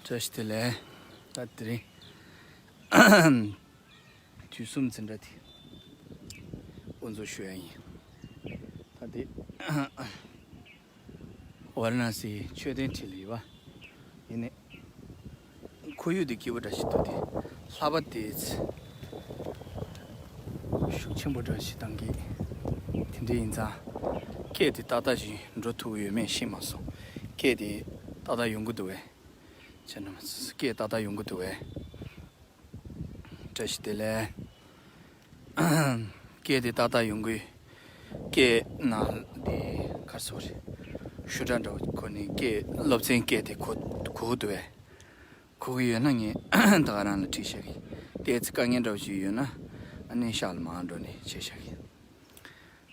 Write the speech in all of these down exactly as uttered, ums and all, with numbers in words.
བཀྲ་ཤིས་བདེ་ལེགས། ད་དེ་རིང་དུས་གསུམ་འཛིན་གྲྭ་དེ་དབུ་འཛུགས་ཞུ་ཡ་ཡིན། ད་དེ་ཝཱ་ར་ཎ་སིའི་མཆོད་རྟེན་འཁྲིས་ལ་ཡོད་པ་ཡིན་ནི། ཁོར་ཡུག་དེ་སྐྱིད་པོ་འདྲ་ཞིག་འདུག་དེ་ལྷགས་པ་དེ་ཤུགས་ཆེན་པོ་འདྲ་ཞིག་བཏང་གི། དེ་འདྲ་ཡིན་ཙང་སྐད་དེ་ཏག་ཏག་ཞིག་འགྲོ་ཐུབ་ཀྱི་ཡོད་མེད་ཤེས་མ་སོང་། སྐད་དེ་ཏག་ཏག་ཡོང་གི་འདུག་བས། ཁྱེད་རྣམས་སྐད་ཏག་ཏག་ཡོང་གི་འདུག་བས། བཀྲ་ཤིས་བདེ་ལེགས། སྐད་དེ་ཏག་ཏག་ཡོང་གི། སྐད་ནང་དེ་ག་རེ་ཟེར་དགོས་རེད། ཞུ་དག་འདྲ་བོ་གོ་ནས་སྐད་སློབ་ཚན་སྐད་དེ་གོ་གོ་གི་འདུག་བས། གོ་གི་ཡོད་ན་ངས་ད་ག་རང་ལ་ཁྲིད་བྱ་གི། ཏོག་ཙམ་དཀའ་ངལ་འདྲ་བོ་ཞིག་ཡོད་ན་ཨ་ནི་ཤག་ལ་མར་འགྲོ་ནས་བྱས་བྱ་གི།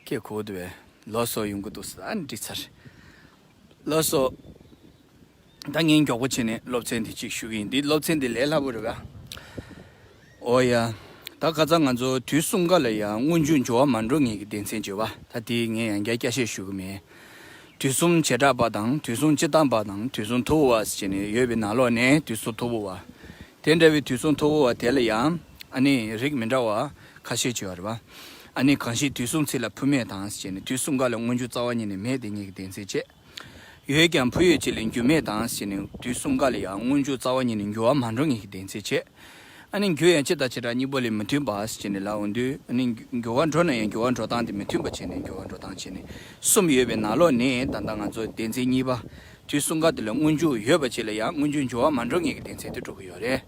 སྐད་གོ་གི་འདུག་བས། ལགས་སོ། ཡོང་གི་འདུག་ཟེར་ཨ་ནི་འགྲིག་ཚར། ལགས་སོ། ད་ངས་མགྱོགས་པོ་བྱས་ནས་སློབ་ཚན་འདི་གཅིག་ཞུ་གི་ཡིན། འདི་སློབ་ཚན་འདི་ལས་སླ་པོ་རེད་པ། ཨོ་ཡ། ད་ཁ་སང་ང་ཚོ་དུས་གསུམ་ཀ་ལ་ཡང་སྔོན་འཇུག་འགྱུར་བ་མ་འགྲོ་ངེས་ཀྱི་སྡེ་ཚན་བརྗོད་པ། ད་དེ་ངས་ཡང་བསྐྱར་བསྐྱར་བཤད་ཞུ་གི་མེད། དུས་གསུམ་བྱེ་བྲག་པ་དང་དུས་གསུམ་སྤྱིར་བཏང་པ་དང་དུས་གསུམ་མཐུ་བོ་བ་ཟེར་བྱས་ནས་ཡོད་པའི་ནང་ལོགས་ནས་དུས་གསུམ་མཐུ་བོ་བ། དེ་འདྲ་བའི་དུས་གསུམ་མཐུ་བོ་བ་དེ་ལ་ཡང་ཨ་ནི་རིགས་མི་འདྲ་བ་ཁ་ཤས་བྱེད་པ་རེད་པ། ཨ་ནི་གང་ཞིག་དུས་གསུམ་ཚིག་ལ་ཕུ་མེད་དང་ཟེར་བྱས་ནས་དུས་གསུམ་ཀ་ལ་སྔོན་འཇུག་རྩ་བ་ཉིད་ནས་མེད་དེ་ངེས་ཀྱི་སྡེ་ཚན་བྱས། ཡོད་ཀྱང་ཕུ་ཡོད་ཅིག་ལས་འགྱུར་མེད་དང་ཟེར་ནས་དུས་གསུམ་ཀ་ལ་ཡང་སྔོན་འཇུག་རྩ་བ་ཉིད་ནས་འགྱུར་བ་མ་འགྲོ་ངེས་ཀྱི་སྡེ་ཚན་བྱས། ཨ་ནི་འགྱུར་ཡང་སྤྱི་དང་བྱེ་བྲག་གཉིས་པོ་ལས་མི་མཐུན་པ་ཟེར་ནས་ལབ་འོང་དུས་ཨ་ནི་འགྱུར་བ་འགྲོ་ན་ཡང་འགྱུར་བ་འགྲོ་སྟངས་དེ་མི་མཐུན་པ་བྱས་ནས་འགྱུར་བ་འགྲོ་སྟངས་བྱས་ནས་གསུམ་ཡོད་པའི་ནང་ལོགས་ནས་ད་ལྟ་ང་ཚོ་སྡེ་ཚན་གཉིས་པ་དུས་གསུམ་ཀ་དེ་ལ་སྔོན་འཇུག་ཡོད་པ་ཅིག་ལ་ཡང་སྔོན་འཇུག་འགྱུར་བ་མ་འགྲོ་ངེས་ཀྱི་སྡེ་ཚན་དེ་འགྲོ་གི་ཡོད་རེད།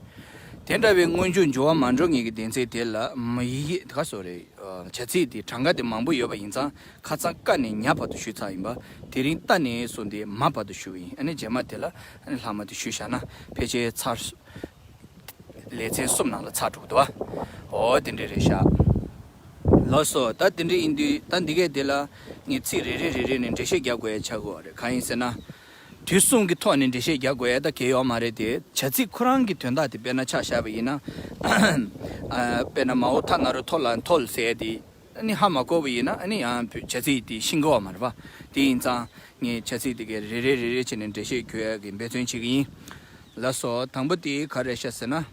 དེ་འདྲ་བའི་སྔོན་འཇུག་འགྱུར་བ་མ་འགྲོ་ངེས་ཀྱི་སྡེ་ཚན་དེ་ལ་མ་ཡི་གེ་ག་སོ་རེད། བྱ་ཚིག་དེ་གྲངས་ཀ་དེ་མང་པོ་ཡོད་པ་ཡིན་ཙང་ཁ་སང་ཀ་ནས་ཉ་བར་དུ་ཞུས་ཚར་ཡིན་པ། དེ་རིང་ཏ་ནས་བཟུང་སྟེ་མ་བར་དུ་ཞུ་གི་ཡིན། ཨ་ནི་རྗེས་མ་དེ་ལ་ཨ་ནི་ལྷག་མ་དེ་ཞུས་བཞག་ན་ཕལ་ཆེར་ཚར། ལེ་ཚན་གསུམ་ནང་ལ་ཚར་འགྲོ་གི་འདུག་བ། འོ་དེ་འདྲ་རེད་ཤག་ལགས་སོ། ད་དེ་འདྲ་ཡིན་དུས་ད་འདི་གས་དེ་ལ་ངས་ཚིག་རེ་རེ་རེ་རེ་ནས་འགྲེལ་བཤད་རྒྱག་དགོས་ཡ་ཆགས་ཀྱི་ཡོད་རེད། གང་ཡིན་ཟེར་ན། དུས་གསུམ་གྱི་ཐོག་ནས་འགྲེལ་བཤད་རྒྱག་དགོས་ཡ་ད་གལ་ཡོད་མ་རེད་དེ། བྱ་ཚིག་ཁོ་རང་གི་དོན་དག་དེ་དཔེར་ན་ཆ་བཞག་པ་ཡིན་ན། ཨ་དཔེར་ན་མ་འོག་ཐ་ན་རོ་ཐོ་ལ་མཐོལ་ཟེར་ཡ་དེ། ཨ་ནི་ཧ་མ་གོ་བ་ཡིན་ན་ཨ་ནི་ཡང་བྱ་ཚིག་དེ་ཤེས་ཀྱི་ཡོད་མ་རེད་པ། དེ་ཡིན་ཙང་ངས་བྱ་ཚིག་དེ་གའི་རེ་རེ་རེ་རེ་བྱས་ནས་འགྲེལ་བཤད་རྒྱག་ཡ་གི་འབད་བརྩོན་བྱེད་ཀྱི་ཡིན། ལགས་སོ། དང་པོ་དེ་ག་རེ་རེད་ཤག་ཟེར་ན།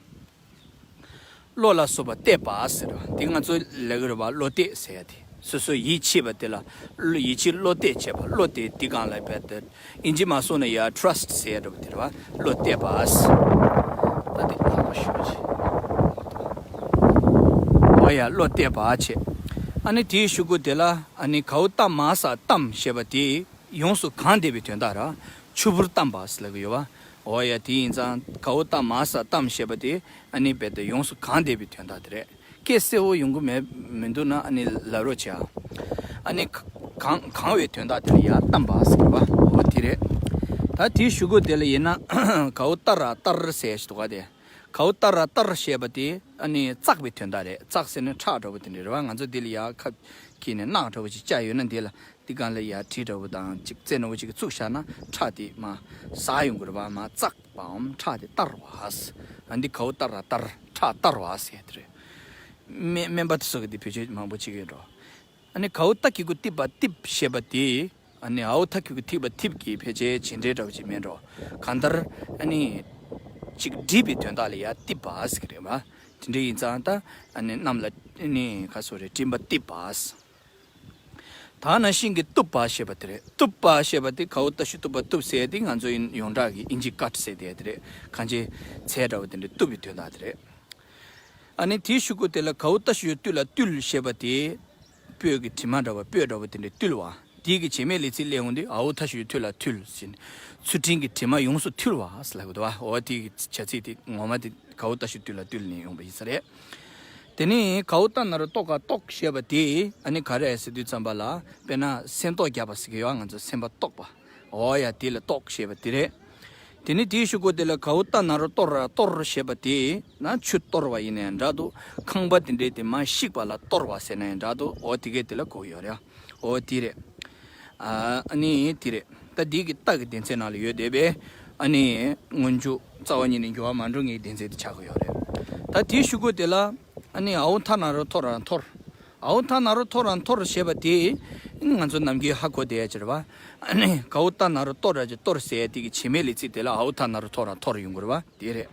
བློ་ལ་སོགས་པ་གཏད་པ་ཟེར་བ་དེ་ང་ཚོ་ལབ་ཀྱི་རེད་པ། བློ་གཏད་ཟེར་ཡ་དེ། སོ་སོ་ཡིད་ཆེས་པ་དེ་ལ་བློ་ཡིད་ཆེས་བློ་གཏད་བྱེད་པ། བློ་དེ་དེ་སྒང་ལ་བས་དེ་ཨིན་ཇི་མ་སོང་ན་ཡ་ཊྲ་སི་ཊི་ཟེར་ཡ་འདྲ་པོ་དེ་རེད་པ། བློ་གཏད་པ། ད་དེ་ལྷག་པ་ཞུ་བ་བྱེད། འོ་ཡ་བློ་གཏད་པ་བྱེད། ཨ་ནི་དེའི་གཞུག་གུ་དེ་ལ་ཨ་ནི་གའུ་ཏ་མ་ས་ཏམ་ཞེས་པ་དེ་ཡོངས་སུ་གང་བསྡད་པའི་དོན་དག་ར། ཕྱུར་བུར་གཏམས་པ་ཟེར་ལབ་ཀྱི་ཡོད་པ། འོ་ཡ་དེ་ཡིན་ཙང་གའུ་ཏ་མ་ས་ཏམ་ཞེས་པ་དེ་ཨ་ནི་རྦད་དེ་ཡོངས་སུ་གང་བསྡད་པའི་དོན་དག་དེ་རེད། སྐད་གསལ་བོ་ཡོང་གི་མེད་མི་འདུག་ན་ཨ་ནི་ལབ་རོགས་བྱེད་ཨ། ཨ་ནི་ག་གང་གང་བའི་དོན་དག་དེ་ལ་ཡ་གཏམས་པ་ཟེར་གྱི་ཡོད་པ། འོ་དེ་རེད། ད་དེའི་གཞུག་གུ་དེ་ལ་ཡིན་ན་གའུ་ཏ་ར་ཏར་ཟེར་ཞིག་འདུག་ག་དེ། གའུ་ཏ་ར་ཏར་ཞེས་པ་དེ་ཨ་ནི་བཙགས་པའི་དོན་དག་རེད། བཙགས་ཟེར་ན་ཁྲག་འདྲ་པོ་དེ་འདྲ་རེད་པ། ང་ཚོ་འདི་ལ་ཡ་ཁ་འཁྱེར་ནས་རྣག་འདྲ་པོ་ཅིག་བཅག་ཡོད་ན་འདི་ལ་འདི་སྒང་ལ་ཡ་གྲི་འདྲ་པོ་དང་ཅིག་རྩེ་འདྲ་པོ་ཅིག་གིས་བཙུགས་བཞག་ན་ཁྲག་དེ་མར་ཟག་ཡོང་གི་རེད་པ། མར་བཙགས་པའམ་ཁྲག་དེ་གཏར་བ། ཨ་འདི་གའུ་ཏ་ར་གཏར་ཁྲག་གཏར་བ་ཟེར་དེ་རེད། སྨན་སྨན་པ་དེ་ཚོ་གིས་དེ་བེད་སྤྱོད་མང་པོ་བྱེད་ཀྱི་ཡོད་འགྲོ། ཨ་ནི་གའུ་ཏ་གི་གུ་ཏི་པ་ཏིབ་ཞེས་པ་དེ། ཨ་ནི་འའོ་ཐ་གི་གུ་ཐིག་པ་ཐིབ་ཀྱི་ཕལ་ཆེར་བྱེད་འབྲེལ་འདྲ་པོ་ཅིག་མེད་འགྲོ། གང་ལྟར་ཨ་ནི་ཅིག་སྒྲིབ་པའི་དོན་དག་ལ་ཡ་ཏིབ་པ་ཟེར་གྱི་རེད་པ། དེ་འདྲ་ཡིན་ཙང་ད་ཨ་ནི་གནམ་ལ་ཨ་ནི་ག་སོ་རེད། སྤྲིན་པ་གཏིབ་པ། ད་ནང་བཞིན་གྱི་གཏུབ་པ་ཞེས་པ་དེ་རེད། གཏུབ་པ་ཞེས་པ་དེ་གའུ་ཏ་ཤུ་གཏུབ་པ་གཏུབ་ཟེར་དེ་ང་ཚོ་ཡིན་ཡོངས་གྲགས་ཀྱི་ཨིན་ཇི་ཀཊ་ཟེར་དེ་དེ་རེད། གང་ཅི་ཚད་འདྲ་པོ་དེ་འདྲ་གཏུབ་པའི་དོན་དག་དེ་རེད། ཨ་ནི་དེའི་གཞུག་གུ་དེ་ལ་གའུ་ཏ་ཤུ་ཡོ་བཏུལ་ལ་བཏུལ་ཞེས་པ་དེ། སྤོས་ཀྱི་དྲི་མ་འདྲ་བ་སྤོས་འདྲ་བ་དེ་འདྲ་བཏུལ་བ། དེའི་གི་བྱེད་མེད་ལས་ཚིག་སླེབས་འོང་དུས་འའོ་ཐ་ཤུ་ཡོ་ཐུལ་ལ་ཐུལ་ཟེར། ཚུལ་ཁྲིམས་ཀྱི་དྲི་མ་ཡོངས་སུ་ཐུལ་བ་ཟེར་ལབ་ཀྱི་འདུག་བ། འོ་དེའི་གི་བྱ་ཚིག་དེ་ངོ་མ་དེ་གའུ་ཏ་ཤུ་ཡོ་བཏུལ་ལ་བཏུལ་ནས་ཡོང་པ་ཡིན་ས་རེད། དེ་ནས་གའུ་ཏ་ན་རོ་ཏོ་ག་ཏོག་ཞེས་པ་དེ་ཨ་ནི་ག་རེ་ཟེར་དུས་ཙམ་པ་ལ་དཔེར་ན་སེམས་རྟོགས་རྒྱག་པ་ཟེར་གྱི་ཡོད། ང་ཚོ་སེམས་པ་རྟོགས་པ། འོ་ཡ་དེ་ལ་ཏོག་ཞེས་པ་དེ་རེད། དེ་ནི་དེའི་གཞུག་གུ་དེ་ལ་གའུ་ཏ་ན་རོ་གཏོར་ར་གཏོར་ཞེས་པ་དེ་ན་ཆུ་གཏོར་བ་ཡིན་ན་ཡང་འདྲ་འདུག་ཁང་པ་དེ་འདྲའི་དེ་མར་བཤིག་པ་ལ་གཏོར་བ་ཟེར་ན་ཡང་འདྲ་འདུག་འོ་དེ་གས་དེ་ལ་གོ་ཡོད་རེད། འོ་དེ་རེད། ཨ་ནི་དེ་རེད། ད་འདི་གི་རྟགས་ཀྱི་སྡེ་ཚན་ནང་ལ་ཡོད་བསྡད་པས། ཨ་ནི་སྔོན་འཇུག་རྩ་བ་ཉིད་ནས་འགྱུར་བ་མ་འགྲོ་ངེས་ཀྱི་སྡེ་ཚན་དེ་ཆགས་ཀྱི་ཡོད་རེད། ད་དེའི་གཞུག་གུ་དེ་ལ་ཨ་ནི་འའོ་ཐ་ན་རོ་ཐོ་ར་འཐོར། འའོ་ཐ་ན་རོ་ཐོ་ར་འཐོར་ཞེས་པ་དེ་ ང་ཚོ་ནམ་རྒྱུན་ཧ་གོ་བསྡད་ཡ་ཅིག་རེད་བ། ཨ་ནི་གའོ་ཏ་ན་རོ་ཏོ་ར་ཅིག་གཏོར་ཟེར་ཡ་དེ་གི་བྱེད་མེད་ལས་ཚིག་དེ་ལ་འའོ་ཐ་ན་རོ་ཐོ་ར་འཐོར་ཡོང་གི་རེད་བ། དེ་རེད།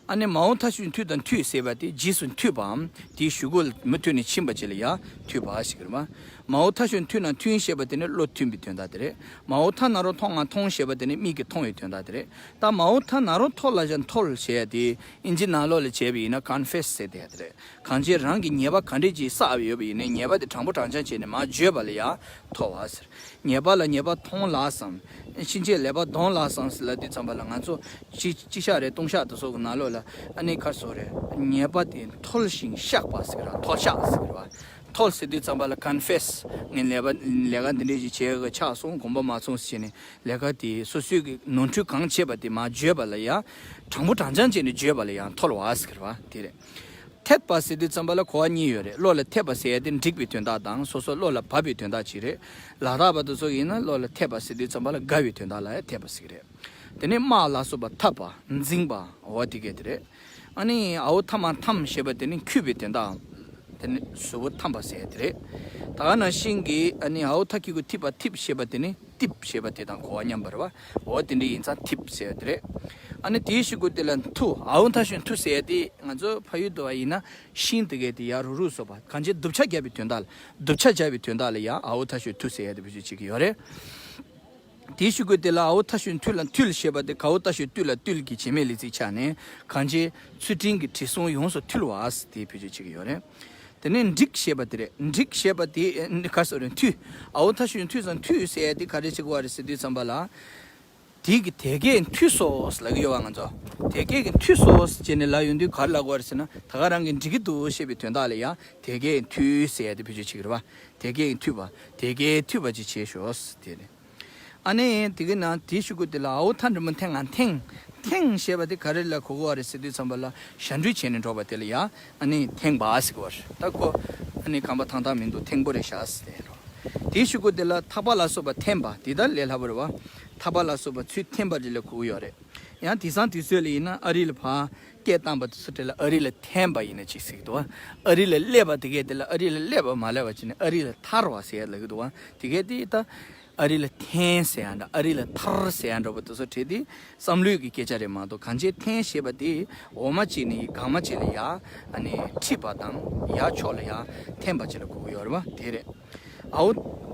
ཨ་ནི་མའོ་ཐ་ཞོན་ཐུ་དང་ཐུ་ཟེར་བ་དེ་རྗེས་སུ་མཐུད་པའམ་དེའི་གཞུག་གུ་ལ་མུ་མཐུད་ནས་ཕྱིན་པ་ཅིག་ལ་ཡ་མཐུད་པ་ཞིག་རེད་བ། མའོ་ཐ་ཞོན་ཐུ་ན་མཐུན་ཞེས་པ་དེ་ནི་བློ་མཐུན་པའི་དོན་དག་དེ་རེད། མའོ་ཐ་ན་རོ་མཐོང་ང་མཐོང་ཞེས་པ་དེ་ནི་མིག་གིས་མཐོང་བའི་དོན་དག་དེ་རེད། ད་མའོ་ཐ་ན་རོ་ཐོ་ལ་ཡ་འཐོལ་ཞེས་ཡ་དེ་ཨིན་ཇི་ནང་ལོགས་ལ་བྱས་པ་ཡིན་ན་ཀོན་ཕེ་སི་ཟེར་བསྡད་ཡ་དེ་རེད། གང་ཅི་རང་གི་ཉེས་པ་ག་འདྲས་ཅིག་བསགས་ཡོད་པ་ཡིན་ནའི་ཉེས་པ་དེ་དྲང་པོ་དྲང་རྐྱང་བྱས་ནས་མར་བརྗོད་པ་ལ་ཡང་ཐོ་བ་ཟེར། ཉེས་པ་ལ་ཉེས་པ་མཐོང་ལགས་སམ། ཕྱིན་ཆད་ལེགས་པ་གདོན་ལགས་སམ་ཟེར་ལབ་དུས་ཙམ་པ་ལ་ང་ཚོ་གཅིག་གཅིག་ཤག་རེད་སྟོང་ཤག་དེ་ཚོ་གི་ནང་ལོགས་ལ་ཨ་ནི་ག་རེ་ཟེར་དགོས་རེད། ཉེས་པ་དེ་འཐོལ་ཞིང་བཤགས་པ་ཟེར་གི་ར་འཐོལ་བཤགས་ཟེར་གི་ར། འཐོལ་ཟེར་དུས་ཙམ་པ་ལ་ཀོན་ཕེ་སི་ངས་ལས་ཀ་ལས་ཀ་འདི་འདྲས་ཅིག་བྱས་གི་ཆགས་སོང་དགོངས་པ་མ་ཚོམས་ཟེར་བྱས་ནས་ལས་ཀ་དེ་སོ་སོའི་གི་ནོར་འཁྲུལ་གང་བྱས་པ་དེ་མར་བརྗོད་པ་ལ་ཡང་དྲང་པོ་དྲང་རྐྱང་བྱས་ནས་བརྗོད་པ་ལ་ཡང་འཐོལ་བ་ཟེར་གི་ར་དེ་རེད། འཐད་པ་ཟེར་དུས་ཙམ་པ་ལ་གོ་བ་གཉིས་ཡོད་རེད། བློ་ལ་འཐད་པ་ཟེར་ཡ་དེ་འགྲིག་པའི་དོན་དག་དང་སོ་སོ་བློ་ལ་བབས་པའི་དོན་དག་ཅིག་རེད། ལ་དྭགས་པ་དེ་ཚོ་ཡིན་ན་བློ་ལ་འཐད་པ་ཟེར་དུས་ཙམ་པ་ལ་དགའ་བའི་དོན་དག་ལ་ཡང་འཐད་པ་ཟེར་གི་རེད། དེ་ནས་དམག་ལ་སོགས་པ་འཐབ་པ་འཛིང་བ་འོ་དེ་གས་དེ་རེད། ཨ་ནི་འའོ་ཐ་མ་འཐམ་ཞེས་པ་དེ་ནི་འཁྱུད་པའི་དོན་དག་དེ་ནི་གཟུགས་པོ་འཐམ་པ་ཟེར་དེ་རེད། ད་ག་ནང་བཞིན་གྱི་ཨ་ནི་འའོ་ཐ་གི་གུ་འཐིབ་པ་འཐིབ་ཞེས་པ་དེ་ནི་རྟིབ་ཞེས་པ་དེ་དང་གོ་བ་མཉམ་པ་རེད་བ། འོ་དེ་འདྲ་ཡིན་ཙང་འཐིབ་ཟེར་དེ་རེད། ཨ་ནི་དེའི་གཞུག་གུ་དེ་ལ་མཐུ་འའོ་ཐ་ཞོན་མཐུ་ཟེར་དེ་ང་ཚོ་ཕ་ཡུལ་དུ་བ་ཡིན་ན་ཤིང་དེ་གས་དེ་ཡར་རུ་རུ་སོགས་པ་གང་ཅི་གདུབ་ཆ་རྒྱབ་པའི་དོན་དག་ལ་གདུབ་ཆ་རྒྱབ་པའི་དོན་དག་ལ་ཡང་འའོ་ཐ་ཞོན་མཐུ་ཟེར་ཡ་དེ་བེད་སྤྱོད་བྱེད་ཀྱི་ཡོད་རེད། དེའི་གཞུག་གུ་དེ་ལ་འའོ་ཐ་ཞོན་མཐུ་ལ་མཐུལ་ཞེས་པ་དེ་གའོ་ཏ་ཞོན་ཏུ་ལ་བཏུལ་གྱི་བྱེད་མེད་ལས་ཚིག་ཆགས་ནས་གང་ཅི་ཚུལ་ཁྲིམས་ཀྱི་དྲི་བསུང་ཡོངས་སུ་འཐུལ་བ་ཟེར་དེ་བེད་སྤྱོད་བྱེད་ཀྱི་ཡོད་རེད། དེ་ནས་འགྲིག་ཞེས་པ་དེ་རེད། འགྲིག་ཞེས་པ་དེ་ག་ཟེར་རེད། མཐུ། འའོ་ཐ་ཞོན་མཐུ་ཙམ་མཐུ་ཟེར་ཡ་དེ་ག་རེ་བྱེད་དགོས་པ་རེད་ཟེར་དུས་ཙམ་པ་ལ། དེ་གི་དེ་གས་མཐུས་སོ་ལབ་ཀྱི་ཡོད་པ་ང་ཚོ། དེ་གས་ཀྱི་མཐུས་སོ་ཅེས་ནས་ལབ་ཡོང་དུས་ག་རེ་ལབ་དགོས་རེད་ཟེར་ན་ད་ག་རང་གིས་འགྲིག་གི་འདུག་ཞེས་པའི་དོན་དག་ལ་ཡང་དེ་གས་མཐུས་ཟེར་ཡ་དེ་བེད་སྤྱོད་བྱེད་ཀྱི་རེད་བ། དེ་གས་མཐུས་པ། དེ་གས་མཐུས་པ་ཅིག་བྱས་ཤོག་དེ་ནས། ཨ་ནི་དེ་གི་ནང་དེའི་གཞུག་གུ་དེ་ལ་འའོ་ཐ་འགྲེང་བུ་འཐེང་ང་འཐེང་། འཐེང་ཞེས་པ་དེ་ག་རེ་ལ་གོ་དགོས་པ་རེད་ཟེར་དུས་ཙམ་པ་ལ་ཞ་འགྲོས་བྱས་ནས་འགྲོ་བ་དེ་ལ་ཡ་ཨ་ནི་འཐེང་བ་ཟེར་གོ་བ་རེད། ད་ཁོ་ཨ་ནི་ཁམས་པ་ཐང་ཐང་མི་འདུག་ཐེང་པོ་རེད་ཤག་ཟེར་རོ། དེའི་གཞུག་གུ་དེ་ལ་ཐག་པ་ལ་སོགས་པ་འཐེན་པ་དེ་ལྟར་ལས་སླ་པོ་རེད་བ། ཐག་པ་ལ་སོགས་པ་ཚུར་འཐེན་པ་རེད་ལ་གོ་གི་ཡོད་རེད། ཡང་དེང་སང་དུས་ཚོད་ལ་ཡིན་ན་ཨ་རི་ལ་ཕར་སྐད་བཏང་པ་དེ་ཚོ་དེ་ལ་ཨ་རི་ལ་འཐེན་པ་ཡིན་ན་ཅིག་ཟེར་གི་འདུག་བ། ཨ་རི་ལ་སླེབས་པ་དེ་གས་དེ་ལ་ཨ་རི་ལ་སླེབས་པ་མ་སླེབས་པ་བྱས་ནས་ཨ་རི་ལ་ཐར་བ་ཟེར་ཡ་ལ་གི་འདུག་བ། དེ་གས་དེ་ད། ཨ་རི་ལ་འཐེན་ཟེར་ཡ་འདྲ་ཨ་རི་ལ་ཐར་ཟེར་ཡ་འདྲ་པོ་དེ་ཚོ་བྲིས་ཏེ་བསམ་བློའི་གི་སྐད་ཆ་རེད་མ་གཏོགས་གང་ཅིའི་འཐེན་ཞེས་པ་དེ་འོ་མ་གཅིག་ནས་གང་མ་གཅིག་ལ་ཡ་ཨ་ནི་འཁྲིད་པ་དང་ཡ་ཕྱོགས་ལ་ཡ་འཐེན་པ་ཅིག་ལ་གོ་གི་ཡོད་རེད་བ། དེ་རེད། འའོ་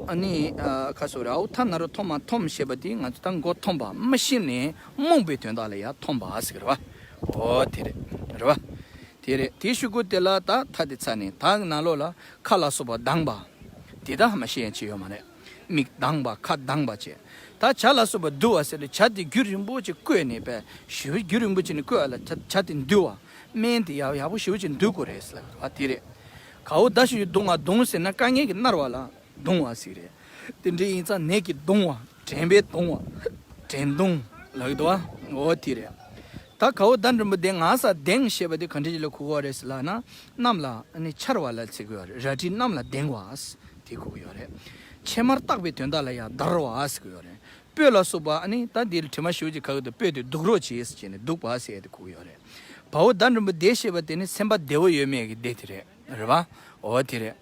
ཨ་ནི་ཨ་ཁ་སོ་རེད། འའོ་ཐ་ན་རོ་ཐོ་མ་འཐོམ་ཞེས་པ་དེ་ང་ཚོ་ད་མགོ་འཐོམས་པ་མ་ཤེས་ནས་རྨོངས་པའི་དོན་དག་ལ་ཡ་འཐོམ་པ་ཟེར་གི་རེད་བ། འོ་དེ་རེད། རེད་བ། དེ་རེད། དེའི་གཞུག་གུ་དེ་ལ་ད་ཐ་དེ་ཚ་ནས་ད་ནང་ལོགས་ལ་ཁ་ལ་སོགས་པ་གདངས་པ། དེ་ད་མ་ཤེས་ཡ་ཅི་ཡོད་མ་རེད། མིག་གདངས་པ་ཁ་གདངས་པ་བྱས། ད་བྱ་ལ་སོགས་པ་འདུ་བ་ཟེར་ཏེ་བྱ་དེ་རྒྱུན་རིང་པོ་ཅིག་བསྐོལ་ནས་པས་ཞེ་པོ་རྒྱུན་རིང་པོ་ཅིག་ནས་བསྐོལ་བ་ལ་བྱ་བྱ་དེ་འདུ་བ། སྨན་དེ་ཡག་ཡག་པོ་ཞེ་པོ་ཅིག་འདུ་དགོས་རེད་ཟེར་ལ་བ་དེ་རེད། གའོ་ད་ཞུ་ཡི་གདུང་བ་གདུང་ཟེར་ན་དཀའ་ངལ་གྱིས་མནར་བ་ལ་གདུང་བ་ཟེར་རེད། དེ་འདྲ་ཡིན་ཙང་ནད་ཀྱིས་གདུང་བ་དྲན་པས་གདུང་བ་དྲན་གདུང་ལབ་ཀྱི་འདུག་བ། འོ་དེ་རེད། ད་གའོ་ད་འགྲེང་བུ་དེ་ང་ས་གདེང་ཞེས་པ་དེ་ག་འདྲ་ཞིག་ལ་གོ་གི་ཡོད་རེད་ཟེར་ལབ་ན། གནམ་ལ་ཨ་ནི་འཕྱར་བ་ལ་ཟེར་གི་ཡོད་རེད། རལ་གྲི་གནམ་ལ་གདེང་བ་དེ་གོ་གི་ཡོད་རེད། ཕྱེ་མར་བཏགས་པའི་དོན་དག་ལ་ཡང་བརྡར་བ་ཟེར་གི་ཡོད་རེད། སྤོས་ལ་སོགས་པ་ཨ་ནི་ད་འདིར་དྲི་མ་ཞེ་པོ་ཅིག་ག་གི་འདུག་སྤོས་དེ་བདུག་རོགས་གྱིས་ཟེར་བྱས་ནས་བདུག་པ་ཟེར་ཡ་དེ་གོ་གི་ཡོད་རེད། བའོ་ད་འགྲེང་བུ་བདེ་ཞེས་པ་དེ་ནི་སེམས་པ་བདེ་བོ་ཡོད་མེད་ཀྱི་བདེ་དེ་རེད། རེད་བ། འོ་དེ་རེད།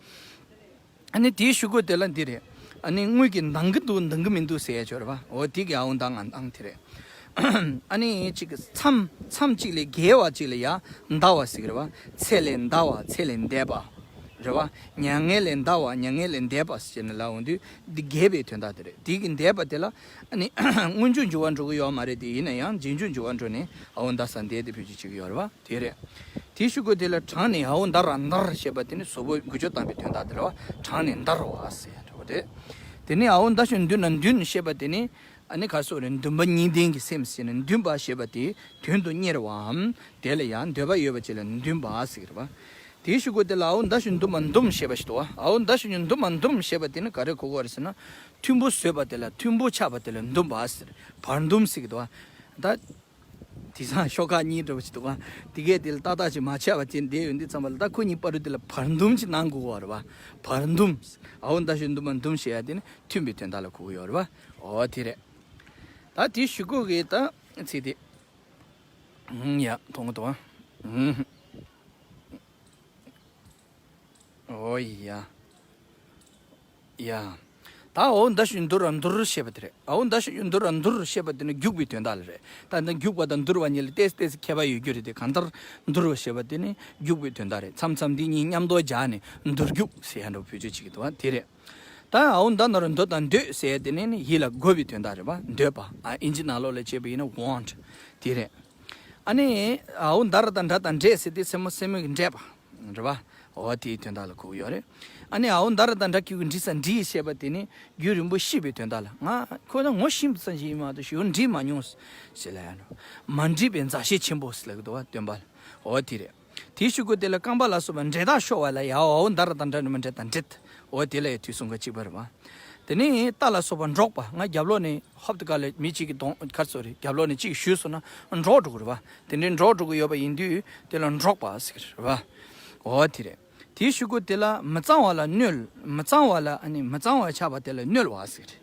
ཨ་ནི་དེའི་གཞུག་གུ་དེ་ལ་འདི་རེད། ཨ་ནི་དངུལ་གྱི་འདང་གི་འདུག་འདང་གི་མི་འདུག་ཟེར་ཡ་ཅིག་ཡོད་རེད་བ། འོ་དེ་གི་འའོ་ད་ང་འདང་དེ་རེད། ཨ་ནི་གཅིག་གི་མཚམས་མཚམས་གཅིག་ལས་བརྒལ་བ་གཅིག་ལ་ཡ་འདའ་བ་ཟེར་གི་རེད་བ། ཚེ་ལས་འདའ་བ་ཚེ་ལས་འདས་པ། རེད་བ། མྱ་ངན་ལས་འདའ་བ་མྱ་ངན་ལས་འདས་པ་ཟེར་ནས་ལབ་འོང་དུས་འདི་བརྒལ་བའི་དོན་དག་དེ་རེད། དེ་གི་འདས་པ་དེ་ལ་ཨ་ནི་སྔོན་འཇུག་འཇུག་པ་འགྲོ་གི་ཡོད་མ་རེད། དེ་ཡིན་ན་ཡང་རྗེས་འཇུག་འཇུག་པ་འགྲོ་ནས་འའོ་ད་ས་འདས་དེ་བེད་སྤྱོད་བྱེད་ཀྱི་ཡོད་རེད་བ། དེ་རེད། དེའི་གཞུག་གུ་དེ་ལ་དྲངས་ནས་འའོ་འདར་ར་འདར་ཞེས་པ་དེ་ནི་གཟུགས་པོ་འགུལ་སྐྱོད་བཏང་བའི་དོན་དག་དེ་རེད་བ། དྲངས་ནས་འདར་བ་ཟེར་ཡ་འདྲ་བོ་རེད། དེ་ནས་འའོ་འདའ་ཞིང་འདུན་ན་འདུན་ཞེས་པ་དེ་ནི་ཨ་ནི་ག་སོགས་རེད། འདུན་པ་གཉིས་ལྡན་གྱི་སེམས་ཟེར་ནས་འདུན་པ་ཞེས་པ་དེ་དོན་དུ་གཉེར་བའམ་དེ་ལ་ཡང་འདོད་པ་ཡོད་པ་ཅིག་ལ་འདུན་པ་ཟེར་གི་རེད་བ། དེའི་གཞུག་གུ་དེ་ལ་འའོ་འདའ་ཞིང་འདུམ་པ་འདུམ་ཞེས་པ་ཞིག་འདུག་བ། འའོ་འདའ་ཞིང་འདུམ་པ་འདུམ་ཞེས་པ་དེ་ནི་ག་རེ་གོ་དགོས་རེད་ཟེར་ན། མཐུན་པོ་བཟོས་པ་དེ་ལ་མཐུན་པོ་ཆགས་པ་དེ་ལ་འདུམ་པ་ཟེར། བར་འདུམ་ཟེར་གི་འདུག་བ། ད། དེང་སང་ཤོག་ཁག་གཉིས་འདྲ་པོ་ཞིག་འདུག་ག་དེ་གས་དེ་ལ་ཏག་ཏག་ཅིག་མ་ཆགས་པ་ཅིག་བསྡད་ཡོང་དུས་ཙམ་པ་ལ་ད་ཁོ་གཉིས་བར་དུ་དེ་ལ་བར་འདུམ་ཅིག་གནང་དགོས་པ་རེད་བ། བར་འདུམ། འའོ་འདའ་ཞིང་འདུམ་པ་འདུམ་ཞེས་ཡ་དེ་ནི་མཐུན་པའི་དོན་དག་ལ་གོ་གི་ཡོད་རེད་བ། འོ་དེ་རེད། ད་དེའི་གཞུག་གུ་གི་ད་ཚིག་དེ། ཡ་མཐོང་གི་འདུག་ཨ། འོ་ཡ། ཡ། ད་འའོ་མདའ་ཞུ་འདུར་ར་འདུར་ཞེས་པ་དེ་རེད། འའོ་མདའ་ཞུ་འདུར་ར་འདུར་ཞེས་པ་དེ་ནི་རྒྱུག་པའི་དོན་དག་ལ་རེད། ད་འདི་རྒྱུག་པ་དང་འདུར་བ་གཉིས་ལ་ཏོག་ཙམ་ཏོག་ཙམ་ཁྱད་པར་ཡོད་རྒྱུ་རེད་དེ། གང་ལྟར་འདུར་བ་ཞེས་པ་དེ་ནི་རྒྱུག་པའི་དོན་དག་རེད། མཚམས་མཚམས་འདི་གཉིས་མཉམ་དུ་སྦྱར་ནས་འདུར་རྒྱུག་ཟེར་ཡ་འདྲ་བོ་བེད་སྤྱོད་བྱེད་ཀྱི་འདུག་བ། དེ་རེད། ད་འའོ་མདའ་ན་རོ་འདོད་དང་འདོད་ཟེར་ཡ་དེ་ནི་ནི་ཡིད་ལ་དགོས་པའི་དོན་དག་རེད་བ། འདོད་པ། ཨ་ཨིན་ཇི་ནང་ལོགས་ལ་བྱས་པ་ཡིན་ན་want། དེ་རེད། ཨ་ནི་འའོ་མདའ་ར་དང་འདྲ་དང་འདྲས་ཟེར་དེ་སེན་མོ་སེན་མོ་གི་འདྲས་པ། རེད་བ། འོ་དེའི་དོན་དག་ལ་གོ་གི་ཡོད་རེད། ཨ་ནི་འའོ་མདའ་ར་དང་འདྲ་ཁྱུ་གི་འདྲིས་ས་འདྲིས་ཞེས་པ་དེ་ནི་རྒྱུན་རིང་པོ་ཤི་བའི་དོན་དག་ལ། ང་ཁོ་ན་ངོ་ཤེས་ཙམ་ཞིག་ཡིན་མ་གཏོགས་ཞེ་པོ་འདྲིས་མ་མྱོང་ཟེར་ལ་ཡང་འགྲོ། མ་འདྲིས་པའི་མཛའ་བཤེས་ཆེན་པོ་ཟེར་ལ་གི་འདུག་བ། སྟོན་པ་ལ། འོ་དེ་རེད། དེའི་གཞུག་གུ་དེ་ལ་རྐང་པ་ལ་སོགས་པ་འདྲེད་དག་ཤོར་བ་ལ་ཡ་འའོ་མདའ་ར་དང་འདྲ་ནི་མ་འདྲེད་དང་འདྲེད། འོ་དེ་ལ་ཡ་དུས་གསུམ་ཀ་གཅིག་པ་རེད་བ། དེ་ནི་རྟ་ལ་སོགས་པ་འདྲོགས་པ། ང་རྒྱབ་ལོགས་ནས་ཧོབ་ཏེ་ག་ལ་མི་གཅིག་གིས་གདོང་གར་སོ་རེད། རྒྱབ་ལོགས་ནས་གཅིག་གཞུས་སོང་ན་འདྲོགས་འགྲོ་གི་རེད་བ། དེ་འདྲའི་འདྲོགས་འགྲོ་གི་ཡོད་པ་ཡིན་དུས་དེ་ལ་འདྲོགས་པ་ཟེར་གི་རེད་བ། འོ་དེ་རེད། དེའི་གཞུག་གུ་དེ་ལ་མི་གཙང་བ་ལ་གནོད། མི་གཙང་བ་ལ་ཨ་ནི་མི་གཙང་བ་ཆགས་པ་དེ་ལ་གནོད་པ་ཟེར་གི་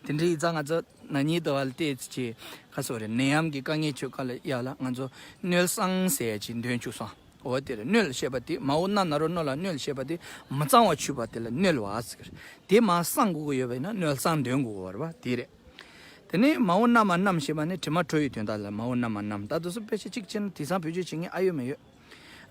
རེད། དེ་འདྲའི་ཡིག་ཚང་ང་ཚོ་ན་ནིང་ཟླ་བ་ལ་བལྟས་ཚེ་ཁ་སོ་རེད། ནད་ཡམས་ཀྱི་དཀའ་ངལ་ཆོས་ཁ་ལ་ཡ་ལ་ང་ཚོ་གནོད་སང་ཟེར་ཅིག་འདོན་བཅུག་སོང་། འོ་དེ་རེད། གནོད་ཞེས་པ་དེ་མའོ་ན་ན་རོ་གནོད་ལ་གནོད་ཞེས་པ་དེ་མི་གཙང་བ་ཆུད་པ་དེ་ལ་གནོད་པ་ཟེར། དེ་མར་སང་དགོས་ཀྱི་ཡོད་པ་ཡིན་ན་གནོད་སང་འདོན་དགོས་ཀྱི་ཡོད་རེད་བ། དེ་རེད། དེ་ནས་མའོ་ན་མ་གནམ་ཞེས་པ་ནི་དྲི་མ་བྲོ་བའི་དོན་དག་ལ་མའོ་ན་མ་གནམ། ད་དུ་སུ་དཔེ་ཆ་གཅིག་བྱས་ན་དེང་སང་བེད་སྤྱོད་བྱེད་མཁན་ཨ་ཡོད་མ་ཡོད།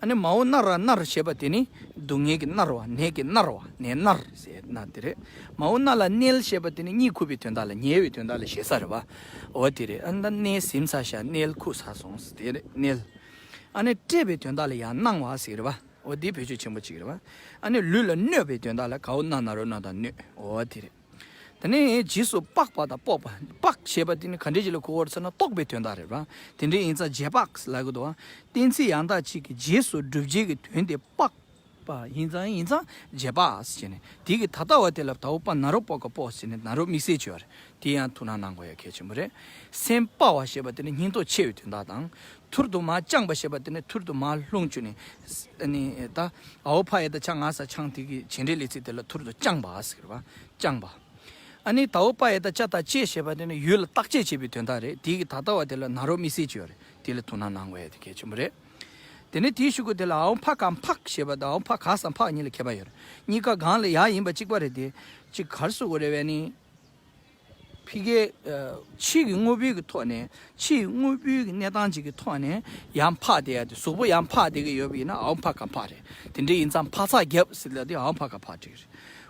ཨ་ནི་མའོ་ན་ར་མནར་ཞེས་པ་དེ་ནི་སྡུག་བསྔལ་གྱི་མནར་བ། ནད་ཀྱི་མནར་བ། ནད་མནར་ཟེར་ན་དེ་རེད། མའོ་ན་ལ་མནལ་ཞེས་པ་དེ་ནི་གཉིད་ཁུག་པའི་དོན་དག་ལ་ཉལ་བའི་དོན་དག་ལ་ཞེ་ས་རེད་བ། འོ་དེ་རེད། ཨ་ནི་ད་མནལ་ཟིན་ཚར་ཤག་མནལ་ཁུག་ཚར་སོང་ཟེར་དེ་རེད། མནལ། ཨ་ནི་བཀྲེས་པའི་དོན་དག་ལ་ཡང་གནང་བ་ཟེར་རེད་བ། འོ་འདི་བེད་སྤྱོད་ཆེན་པོ་གཅིག་རེད་བ། ཨ་ནི་ལུས་ལ་གནོད་པའི་དོན་དག་ལ་གའོ་ན་ན་རོ་གནོད་དང་གནོད། འོ་དེ་རེད། དེ་ནས་རྗེས་སུ་དཔག་པ་དང་དཔོག་པ། དཔག་ཞེས་པ་དེ་ནི་ག་འདྲ་ཞིག་ལ་གོ་དགོས་རེད་ཟེར་ན་རྟོག་པའི་དོན་དག་རེད་བ། དེ་འདྲ་ཡིན་ཙང་རྗེས་དཔག་ལབ་ཀྱི་འདུག་བ། གཏན་ཚིགས་ཡང་དག་གཅིག་གི་རྗེས་སུ་བསྒྲུབ་བྱའི་གི་དོན་དེ་དཔག་པ་ཡིན་ཙང་ཡིན་ཙང་རྗེས་དཔག་ཟེར་བྱས་ནས། དེ་གི་ད་ལྟ་བ་དེ་ལ་དའོ་པ་ན་རོ་དཔོག་ག་དཔོག་ཟེར་ནས་ན་རོ་དམིགས་བསལ་བྱས་པ་རེད། དེ་ཡང་ཐུགས་སྣང་གནང་དགོས་ཡ་གལ་ཆེན་པོ་རེད། སེམས་དཔའ་བ་ཞེས་པ་དེ་ནི་སྙིང་སྟོབས་ཆེ་བའི་དོན་དག་དང་། ཐུར་དུ་མར་དཔྱངས་པ་ཞེས་པ་དེ་ནི་ཐུར་དུ་མར་ལྷུང་བཅུག་ནས། ཨ་ནི་ད་འའོ་ཕ་ཡ་བཏགས་ཕྱ་ང་ས་འཕྱང་། དེ་གི་བྱེད་འབྲེལ་ལས་ཚིག་དེ་ལ་ཐུར་དུ་དཔྱངས་པ་ཟེར་བ། དཔྱངས་པ། ཨ་ནི་དའོ་པ་ཡ་བཏགས་ཕྱ་ཏ་དཔྱད་ཞེས་པ་དེ་ནི་ཡུལ་ལ་བརྟག་དཔྱད་བྱེད་པའི་དོན་དག་རེད། དེ་གི་ད་ལྟ་བ་དེ་ལ་ན་རོ་དམིགས་བསལ་བྱས་པ་རེད། དེ་ལ་ཐུགས་སྣང་གནང་དགོས་ཡ་དེ་གལ་ཆེན་པོ་རེད། དེ་ནས་དེའི་གཞུག་གུ་དེ་ལ་འའོ་ཕ་ག་འཕགས་ཞེས་པ་དང་འའོ་ཕ་ག་ས་འཕགས་གཉིས་ལ་ཁྱད་པར་ཡོད་རེད། གཉིས་ཀ་གང་ལ་ཡ་ཡིན་པ་གཅིག་པ་རེད་དེ། གཅིག་ག་རེ་ཟེར་དགོས་རེད་བས་ནི། ཕི་གའི་ཨ་ཕྱི་གི་དངོས་པོའི་གི་ཐོག་ནས། ཕྱིའི་དངོས་པོའི་གི་གནས་སྟངས་ཅིག་གི་ཐོག་ནས་ཡར་འཕགས་བསྡད་ཡ་དེ། གཟུགས་པོ་ཡར་འཕགས་བསྡད་གི་ཡོད་པ་ཡིན་ན་འའོ་འཕགས་ག་འཕགས་རེད། དེ་འདྲ་ཡིན་ཙང་འཕག་འཚག་རྒྱབ་ཟེར་ལ་དེ་འའོ་འཕགས་ག་འཕགས་འགྲིག་རེད།